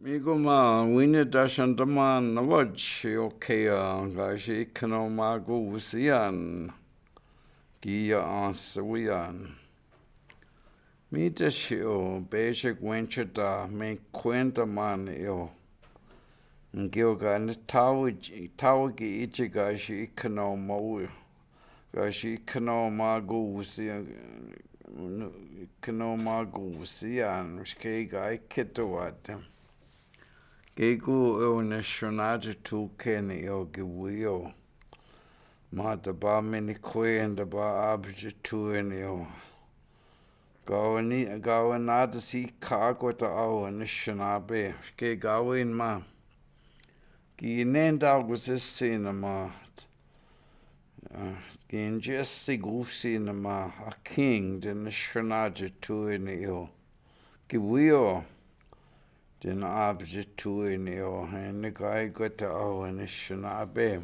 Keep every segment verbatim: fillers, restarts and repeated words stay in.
Iko ma wine ta shandama na waj, okay, a, ka si kano ma ko wisiyan. Ki ya an sawiyan. Mi ta si o, basic winchita, me kwenta man yo. Ngeo ka ni tawi, tawi ki ichi ka si kano ma wi. Ka si kano ma ko wisiyan, kano ma ko wisiyan, ske ka i kito wate. Ke ko e o ne shonati tu keni yo ki wio. Ma ta ba mini kwe ta ba abji tu eni yo. Ka wini, ka wina ta si ka ko ta o ne shonabe. Ske ka win ma. Ki nenda ko sisi na ma. Ah, ki nje si gusi na ma a king, den na shonati tu eni yo. Ki wio, den na abji tu eni yo, hen ni ka i ko ta o ni shonabe.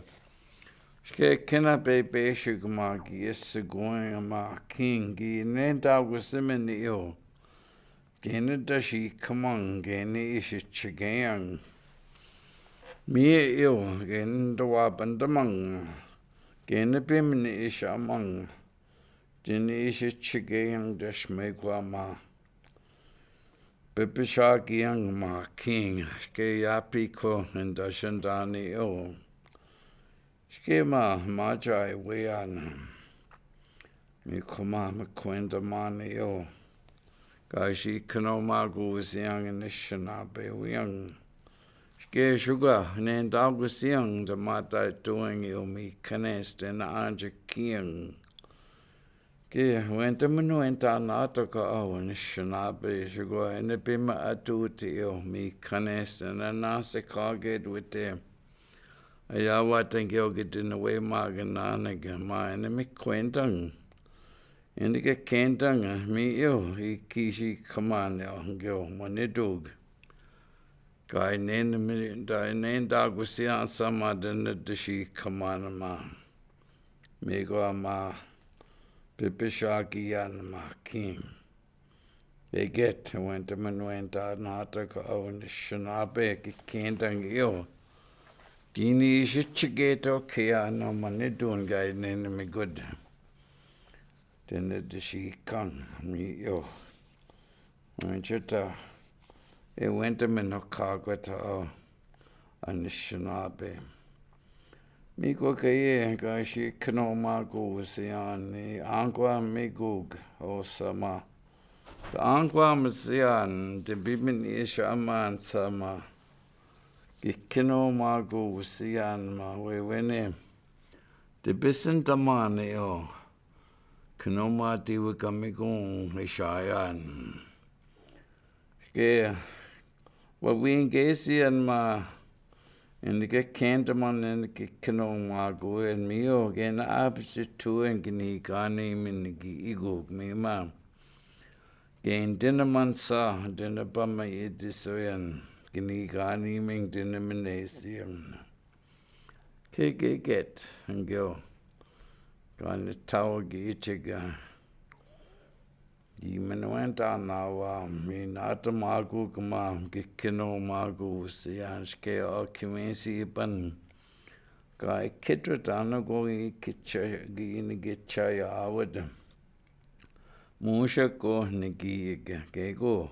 Ske kena bebe si kuma ki esi gwen ma king, ki nenda ko simi ni yo. Keni ta si kamang, keni isi chikeyang. Mi yo, keni ta wa pandamang. Keni pimini isi amang. Keni isi chikeyang ta si me kwa ma. Pipisakiyang ma king, ske ya piko, nda shandani yo. Ske ma, ma jai weyan. Mi kuma, mi kwenta man yo. Ka si kano ma ko wisiyan ni shonabe wiyan. Ske suga, nenda ko siyang, ta ma ta tuwing yo mi kanes, ta na anja kiyang. Ke, wenta mi nwenta na ta ka o ni shonabe, suga, eni pima atu ti yo mi kanes, ta na na se ka ke duwete. Aya wa tangeo ke dina we ma ke nana ke ma eni mi kwentang. Eni ke kentang, mi yo, i ki si kamane o ngeo, mo ni dug. Ka i neni mi, ta i nenda ko si ansa ma dina di si kamane ma. Mi ko ma, pipisaki yan ma king. Eget, wenta mi nwenta na ta ka o ni shonabe ki kentang yo. Kini isi chiketo ke ano ma ni dun ka i neni mi gud. Dina di si kang mi yo. Wenta ta, e wenta mi no ka ko ta o. Anishinaabe. Mi ko keye ka si kino ma ko wisian ni angwa mi gug o sama. Ta angwa mi sian, ta bibin isha aman sama. Ki kino ma ko wisian ma wewene. Ta bisin tamane o. Kino ma ti wika mi ko ishayan. Ke, wa wingesian ma, eni ke kentaman eni ke kino ma ko en mi o, ke na apsi tu en kini kani min ki igo mi ma. Ke en dina man sa, dina pa ma iti so en, kini kani min dina min esian. Ke ke ket, angeo. Kani tawa ki itiga. Di menwenta nawa, mi nata maku kama, ki kino maku, sian ske o kimesi ipan. Ka ikitwa tana ko ikicha, ki ini kichaya awad. Musha ko niki ke, ke ko.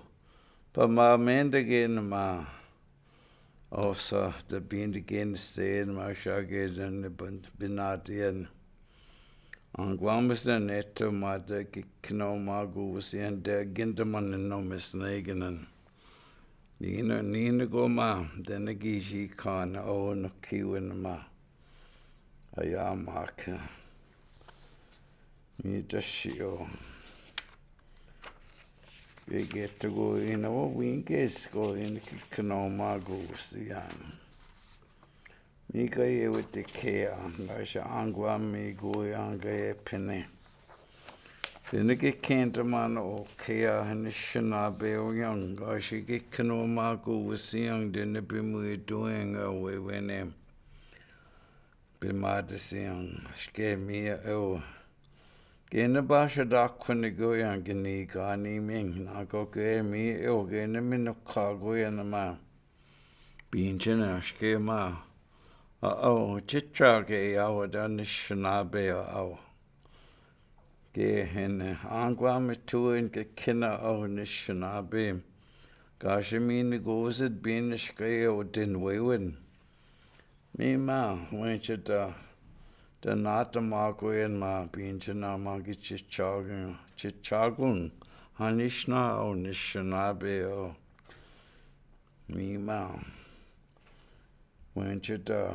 Pa ma mende ke nama. Osa, ta bindi ken sen, ma shake den ne ban-, binatian. Angwa mi sen eto ma ta ki kino ma ko wisian ta ginta man no mi snegen. Nina, nina ko ma, dena ki si kan o no kiwen ma. Aya maka. Mi ta si o. Ke ke ta ko ina wa winges ko ina ki kino ma ko wisian. Mi ka ye wete kea, nga sha angwa mi ko anga ye pene. Dena ki kentaman o kea, ni shina be o yang, nga shi ki kino ma ko wisian, dena bi mu i doing a wewene. Bi ma ti sian, ske mi e o. Ke na ba sha da kuni go yan kini kani min, na ko ke mi e o, ke na mi no ka go yan ma. Binjina, škema. Ao, čeče ke awa ta ni šinabe ao. Ke hene, anguame tuin ke kena ao ni šinabe. Gašemi ni gosit bini ške o din wewin. Mi ma, wenčeta, ta nata mako en ma, binjina ma ke čeče gun, čeče gun, hani šna ao ni šinabe ao. Mi ma. Wenčeta,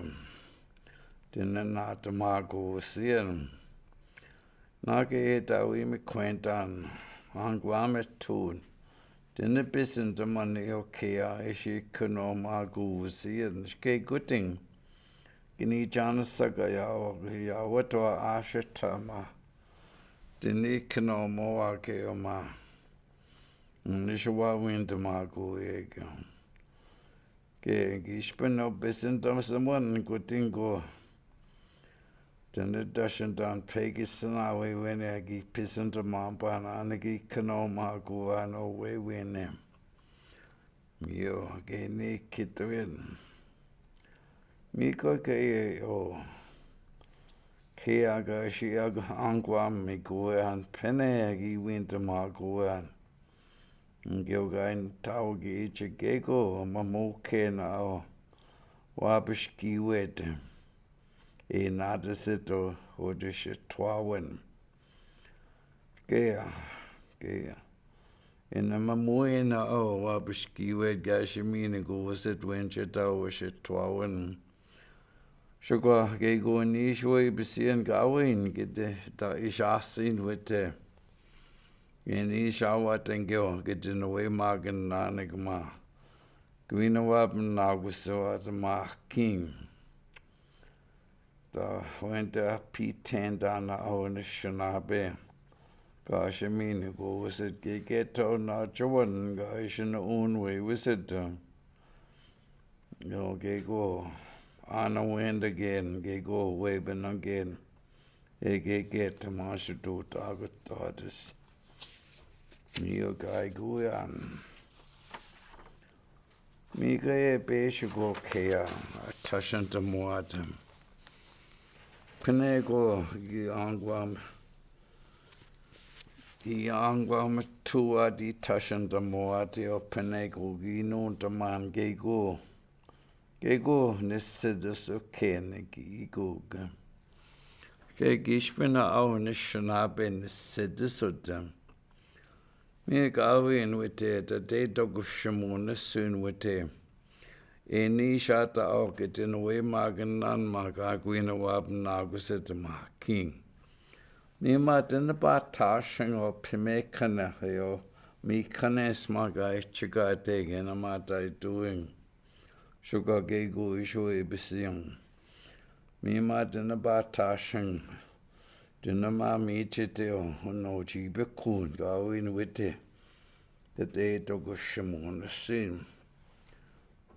dene nata mako sien. Nake e ta wi mi kwentan, anguame tun. Dene bisin ta mani okea, e si keno mako sien. Ške guting. Kini jana saka ya wa, ya wa to a šeta ma. Dene keno mo wa ke o ma. Ni si wa win ta mako e ke. Ke, ke speno bisin ta ma saman ko tingo. Tende dashen dan pegi sena wewene ke bisin ta ma pa na ne ke keno mako ano wewene. Mio, ke ni kituin. Mi ko ke e o. Ke aga si aga anguame ko an pene ke win ta mako an. Ngeo gain tau ke iche ke ko, ma mo ke na o. Wa bishki wet. E na de sito, o de shi twawen. Kea, kea. E na ma mo e na o, wa bishki wet gašemi ni ko waset wen shi tau wa shi twawen. Shukwa, ke ko ni shwe bisian ka win, ke te ta ishasin wete. Ke ni shawa tengeo, ke te no we ma ke na ne ke ma. Ke wina wa na ko so at ma king. Ta wente a piten dana o ne shinabe. Gašemi ni ko waset ke ke to na chawan, gašen un we waset. Yo, ke ko, ana wenda gen, ke ko, weben again. E ke ke, tamasha tu, tago, tadis. Mi o kai kuyan. Mi ka e pe shi ko kea, a tashan ta muata. Pene ko, i angwam, I angwa ma tua di tashan ta moa ti o pene ko ginu ta man ke ko. Ke ko ne sedes o ke ne ki ko ke. Ke gispena au ne shanabe ne sedes o te. Mi ka win wete ta te to ko shimo ne sun wete. E ni shata o ke tena we ma ke nan ma ka kwina wa na ko se te ma king. Mi ma tena ba tashan o pime kana yo, mi kana sma ka e chika te ke na ma ta i tuing. Shuka ke ko i shu e bisiang. Mi ma tena ba tashan. Tena ma mi chete o, no chi be kun, ka win wete. Te te to ko shimo na sin.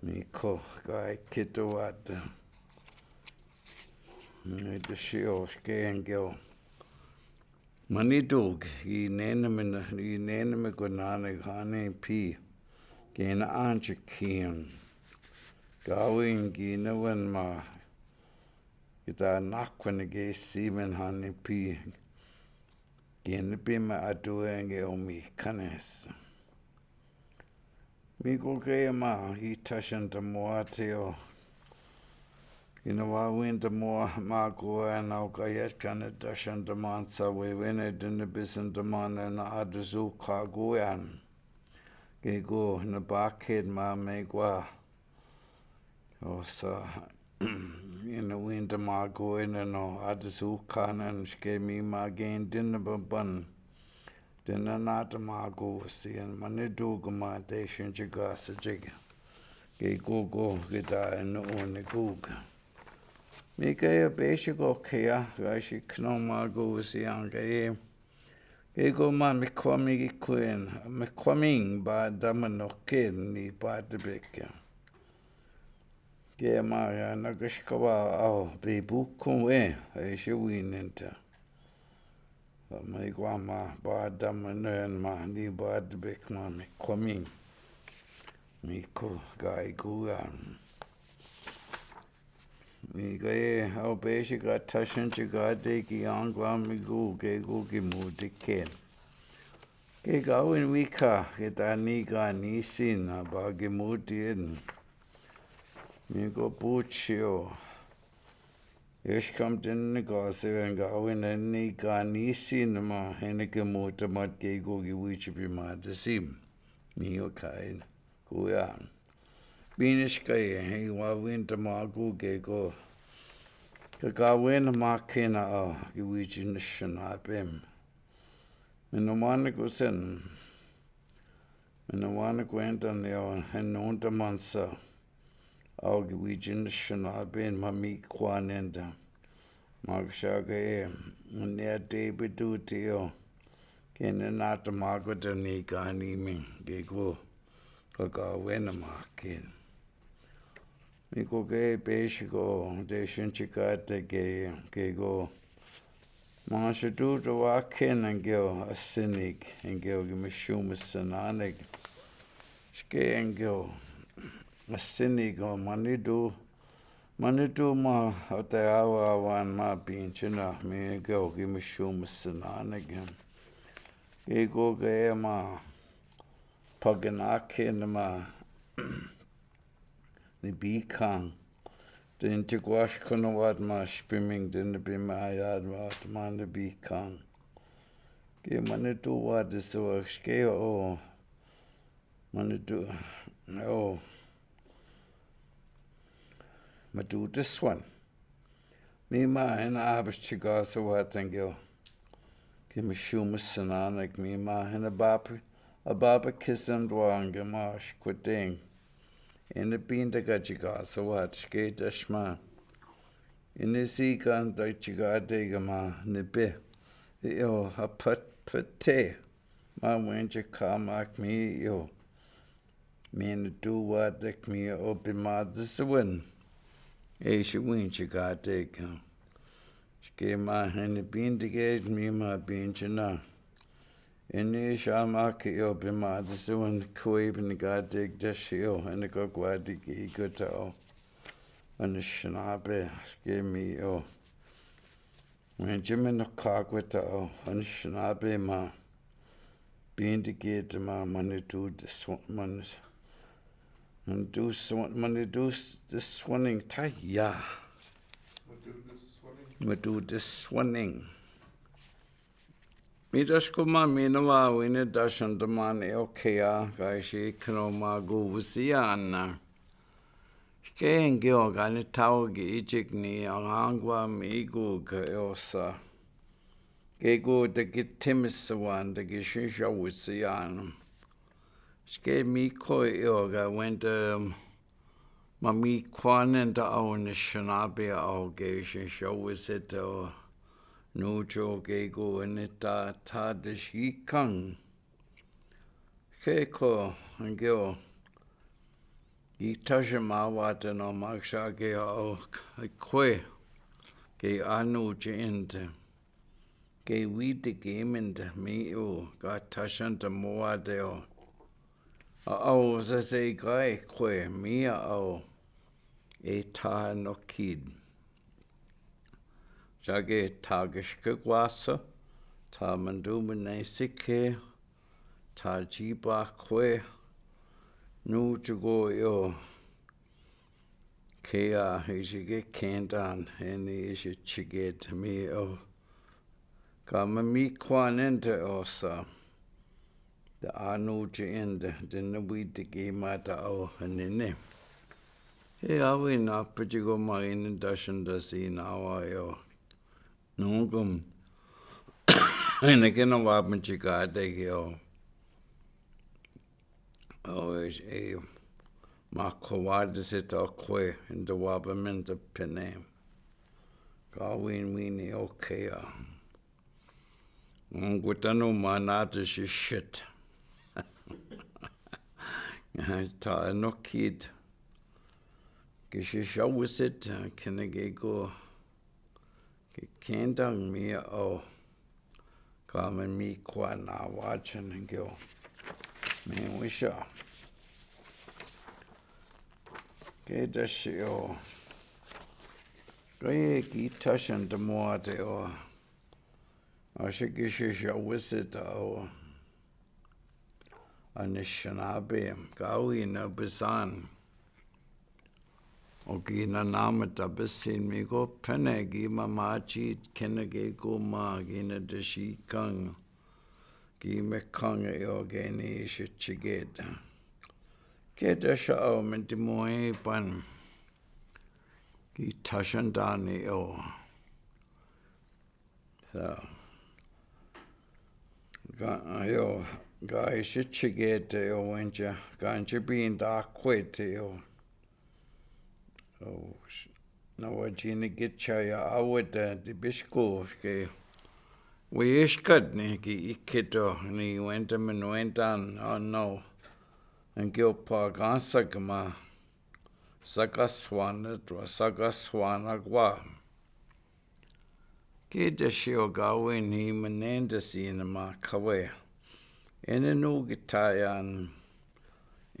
Mi ko ka e kito wata. Mi te shi o ske angel. Manidug, i nene me na, i nene me ko nane kane pi. Ke na anche kian. Ka win ki na wen ma. Kita nakwen ke simen hane pi. Ke ne pi ma atu enge o mi kanes. Mi ko ke ma, i tashan ta moa te o. Ina wa win ta moa ma ko e na o ka yet kane tashan ta man sa we wene dene bisan ta man e na atu su ka ko e an. Ke ko na ba ket ma me kwa. O sa, ina win ta ma ko e na no, atu su ka na n shke mi ma gen dene ba ban. Tena na ta ma ko si an ma ne du ka ma te shin chika sa chika. Ke ko ko ke ta e no o ne ko ka. Mi ke ya pe shi ko ke ya, ka shi kno ma ko si an ke ye. Ke ko ma mi kwa mi ki kwen, mi kwa mi ba da ma no ke ni ba te be ke. Ke ma ya na ke shi ka ba au, be bu ko we, e shi win enta. Ba mi kwa ma, ba da ma no en ma, ni ba te be ke ma mi kwa mi. Mi ko, ka i ko ya. Mi ko e, ao pesi ka tasen tikade ki angwa mi ko ke ko ki mutike. Ke kawin wika, ke tani ka nisin, a ba ki mutin. Mi ko puchio. Eš kam ten ni ka se ven kawin ni ka nisin ma, hene ke mutamat ke ko ki wichi pi matasim. Mi o kain. Kuya. Binish kai, he wawin tamaku ke ko. Kakawin makina a, ki wichi ni shanapim. Minamana kusen. Minamana kwenta neo, henonta mansa. Ao ki wichi ni shanapim, ma mi kwanenta. Makashaka e, ni a te pitutio. Ke ni nata mako te ni kani mi, ke ko. Kakawena makin. Mi ko ke pesi ko, te shen chikate ke, ke ko. Masha tu to waken angeo asinik, angeo ke mashuma sananik. Shke angeo asinik o manitu, manitu ma o te awa awan ma pinchina, mi angeo ke mashuma sananik. Ke ko ke ma paganaken ma ni bikang. Tin tikwash kono wat ma shpiming tin ni bimayad wat ma ni bikang. Ke manitu wat iso shke o. Manitu o. Matutu swan. Mi ma hina abas chikasa wat angeo. Ke mashuma sananik mi ma hina bapa, a bapa kisan dwanga ma shkwating. Ina binda ka chikasa wat shke tashma. Ina si kan ta chikate ka ma nipe. Io ha pat pate. Ma wen chikamak mi io. Mi ni tu watek mi o pi ma disawin. E shi win chikatek. Shke ma hini bindiket mi ma binchina. Ini shamak io pi ma disawin kwe binikatek dashio. Ini ka kwatik i kutao. Ani shinape. Shke mi o. Mwenje mi no kakwe tao, Anishinaabe ma, bindi gete ma, manidu diswa-, mani-, manidu swa-, manidu s-, diswaning taya. Madu diswaning. Mi dashko ma mi na wa wini dashan damani okea, ka ishi kano ma gu wusiana. Shke ngeo ka ni tao ki ijik ni angangwa mi gu ka eosa. Ke gu te ki timisawan te ki shinsha wisian. Shke mi ko eo ka wente ma mi kwanen ta au ni shinabi au ke shinsha wisite o. Nucho ke gu ni ta ta te shikang. Ke ko, ngeo, i tashi ma wate no maksha ke o k-, kwe, ke anu chi inte. Ke wite ke mente mi o, ka tashan ta mo wate o. A au sa se ka e kwe, mi a au. E ta no kid. Shake ta gishke gwasa, ta mandu mene sike, ta jiba kwe, nu jugo yo. Kea ishike kendan, eni ishi chiget mi o. Ka ma mi kwanen te osa. Te anu chi ende, te na wite ke mata o hanene. He awi na pachiko ma ini dashan dasi na wa yo. Nungum. Ini kena wa pachika te ke o. O is e. Ma kawade se ta kwe, into wa pa menta pene. Ka win wini okea. Ngutano manata shi shit. Ta no kid. Ke shi shawisit, kene ke go. Ke kendang mi o. Ka ma mi kwa na wachan ngeo. Mi wisha. Ke dashi o. Kaie ki tasan tamoa te o. Ašiki si sa wisi ta o. Ani sinabi, kawi na bisan. O ki nanamata bisin mi ko pene ki mamaji kena ke ko ma ki na desikang. Ki mekang e o ke ni si chiketa. Keta sa o menti moe pan. Ki tasan tani o. So, ka, yo, ka isi chiketa yo wenja, ka nje pinda kwete yo. O, s-, na wajini kichaya aweta di bisko ke. We iskad ni ki ikito ni wenta men wentan, oh no. Anke o pa kansa kama. Saka swana twa, saka swana kwa. Keta si o kawi ni menenda sina ma kawe. Ene no kitayan.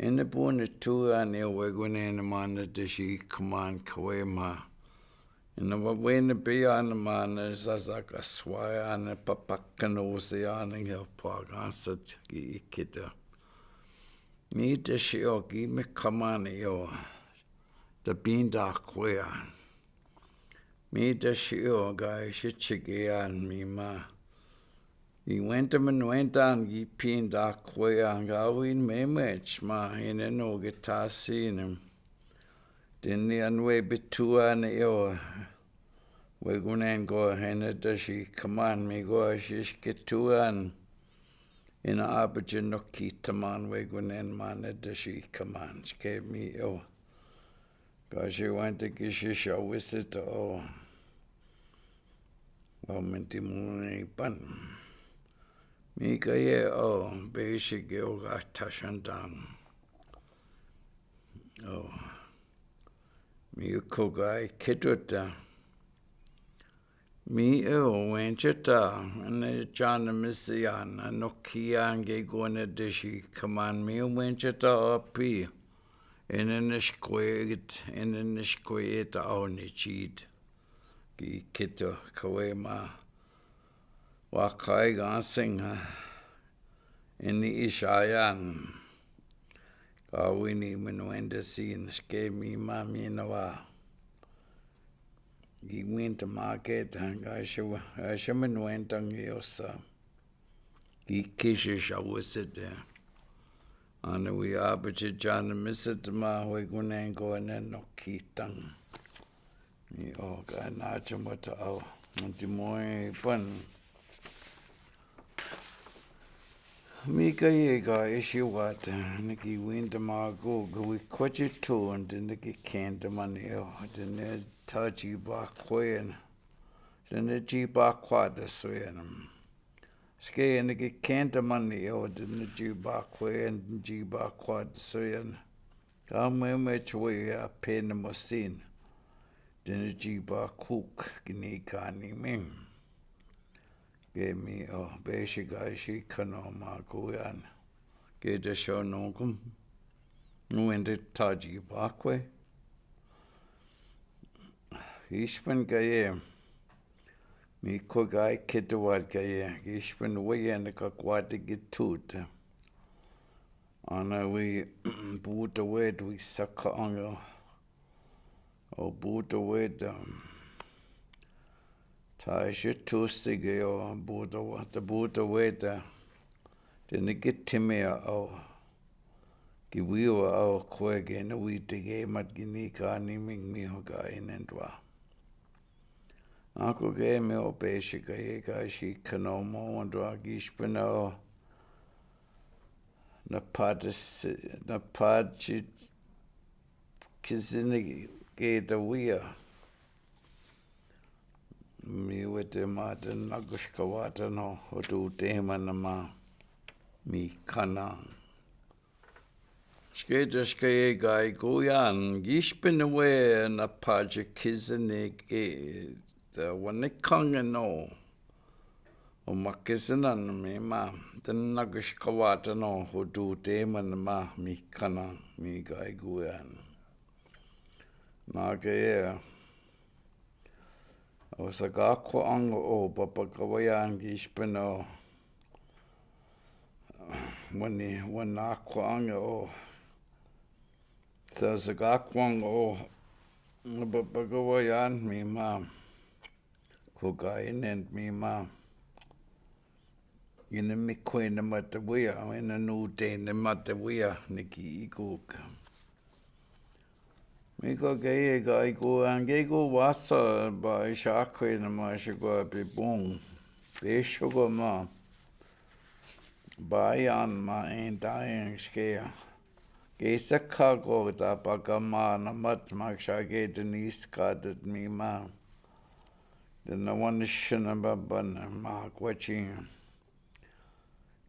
Ene puna tuan e wegunen mana desi kaman kawe ma. Ene wawene peyan mana sasaka swayan papakanoseyan nge pagansat ki ikita. Mi desi o ki me kaman yo. Da pinda kwea. Mi desi o ka isi chikean mi ma. I wenta men wentan ki pinda kwea ka win memech ma ene no ke tasinem. Deni anwe bituan yo. Wegunen ko ene desi kaman mi ko isi kituan. Ina abajen no kitaman wegunen mana desi kaman. Ske mi yo. Ka si wenta ki si sa wisi ta o. O menti muni pan. Mi kaie o, besi ke o ka tasan tang. O. Mi ko ka ikitota. Mi e o wenja ta, ene jana misian, ano kian ke gona desi kaman mi o wenja ta api. Ene ne skwe it, ene ne skwe it a o ne chid. Ki kito kawe ma. Wa kai ganseng ha. Ene isayan. Ka wini men wenta sin, ske mi ma mi na wa. Ki wenta ma keta, ka si wa, ka si men wenta nge osa. Ki kisi sa wisi te. Ana wi abajen jana misit ma wegunen ko ene no kitang. Mi o ka na chumata o. Menti moe pan. Mi kaie ka isi wata, ni ki wenta ma ko, ka wi kwachi tun, deni ki kenta mani o, deni taji ba kwen, deni ji ba kwata swen. Ske ni ki kenta mani o, deni ji ba kwen, ji ba kwata swen. Ka meme chwe a pena mosin. Deni ji ba kuk kini kani mim. Ke mi o besi ka isi kano ma kuyan. Ke de so no kum. Nuende taji ba kwe. Ispen kaie. Mi ko ka ikitowat kaie. Ispen weye ne ka kwati ki tuta. Ana wi buta wet wi saka anga. O buta wet, um, ta isi tusi ke o buta wet, buta wet, uh, deni ki timi a o. Ki wiwa o kwe ke na wi te ke mat kini kani ming mi ho ka inendwa. Ako ke me o pesi kaie ka si kano mo wandwa ki spina o. Na pati si, na pati kisini ke ta wia. Mi wete mata na kuskawata no, hotu tema na ma mi kana. Ske te ske e gai kuyan, gispen we na paje kizene ke, te wane kange no. O makisena na mi ma, te na kuskawata no, hotu tema na ma mi kana, mi gai kuyan. Na ke e, O sakaakoaånge o papakawayaan ki Sipeno. Wani, wani akoaånge o. Sa sakaakoaånge o papakawayaan mi ma. Kokainen mi ma. Ina mi koine matawia, ina nute ne matawia, ni ki ikoka. Mi ko ke e ka iko an ke ko wasa ba i sakwe na ma shikwa pipong. Pe shoko ma. Ba yan ma en ta en skea. Ke saka ko ta pakama na mat ma shake te ni skatet mi ma. Te na wan shina ba ban ma kwachin.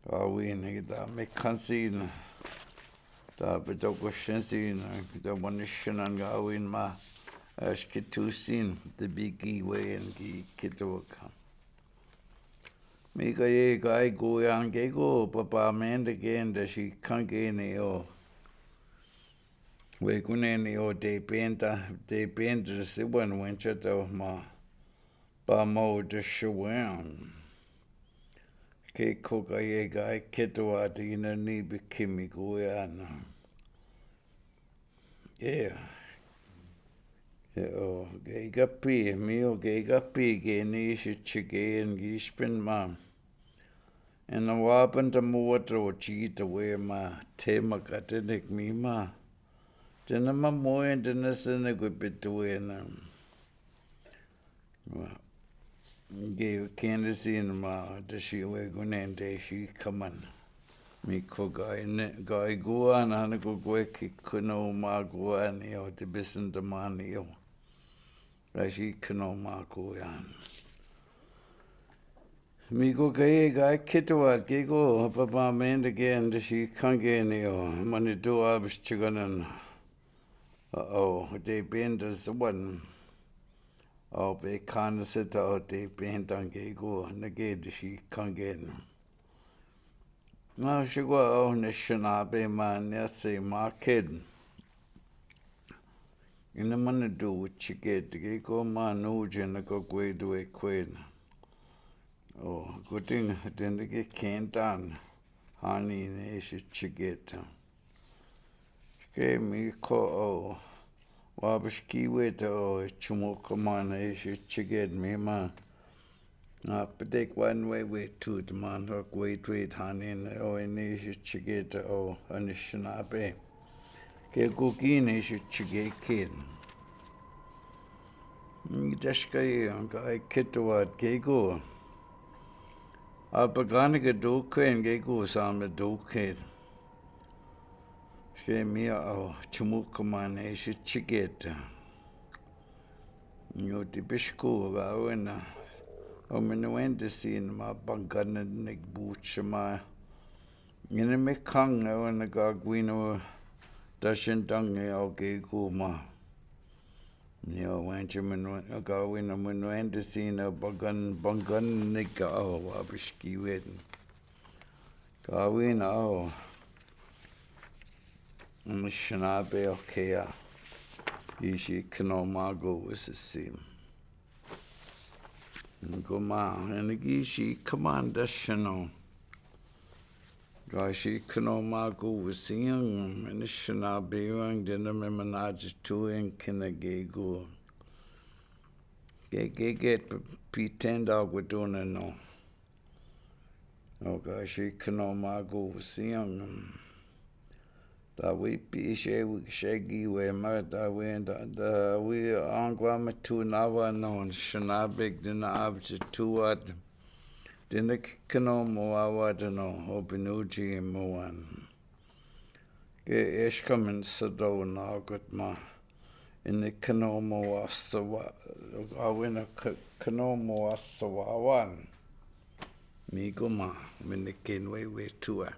Kawin kita me kansin. Ta pito ko shensin. Kita wan shinan kawin ma. Ashkitusin. Te biki wen ki kitoka. Mi ka ye ka i ko yan ke ko papa mende kende shi kanke ni o. We kune ni o te penta, te penta se wan wencha to ma. Ba mo te shiwen. Ke ko ka ye ka i keto a te ina ni bikimi ko yan. Yeah. Yeah, o, ke ka pi, mi o ke ka pi, ke ni shi chike en ki Sipeno ma. Ina wapan ta mo wato chi ta we ma, te ma ka te nek mi ma. Te na ma mo en te na se ne ko pito we na. Wa. Ke kende sin ma, te shi we kunen te shi kaman. Mi ko ka ine, ka i ko an, an ko kwe ki kuno ma ko an yo, te bisin te man yo. Ka shi kuno ma ko yan. Mi ko ke ka kito a ke ko papa mende kende shi kanke ni o. Mani to a bis chikanan. O, te penta se wan. O, pe kan se ta o te penta ke ko. Na ke te shi kanke ni. Na shikwa o ne shina pe ma ne se ma ked. Ina ma ne do chiket ke ko ma no je na ko kwe do e kwe na. O, ko tin, tin ke kentan. Hani ne shi chiket. Ke mi ko o. Wa bishki we to o, chumo kamana e shi chiket mi ma. Na, petek wan we we tut man, ha kwe tut hanin, o ini shi chike ta o, ani shinape. Ke kukin e shi chike kin. Ni tashka ye, ka e kito wat ke ko. A pagani ke do ken ke ko sa me do ken. Shke mi a o, chumukaman e shi chike ta. Nyo ti pishku ga wena. O minuende sin ma bangana nek bucha ma. Ngene me kang wena ga gwino dashen dange o ke kuma. Nyo wenche minuende ga wena minuende sin bangan bangan nek ga o wa pishki wen. Ga wena o. Mishinabe okea. Ishi kino mago wisisim. Goma, and ishi kamanda shino. Gashi kino mago wisiyang, and shinabe yang dina me manaji tu and kinagego. Gegege pretend agwadona no. O gashi kino mago siyang. Tawi pi she shegi we ma tawi tawi angwa matu nawa no shinabik dina abti tuwat. Dina kino mo awa dino obinuji mo wan. Ke eshkamin sado na agot ma. Ini kino mo asawa. Awina kino mo asawa wan. Mi goma, mini kinwe we tua.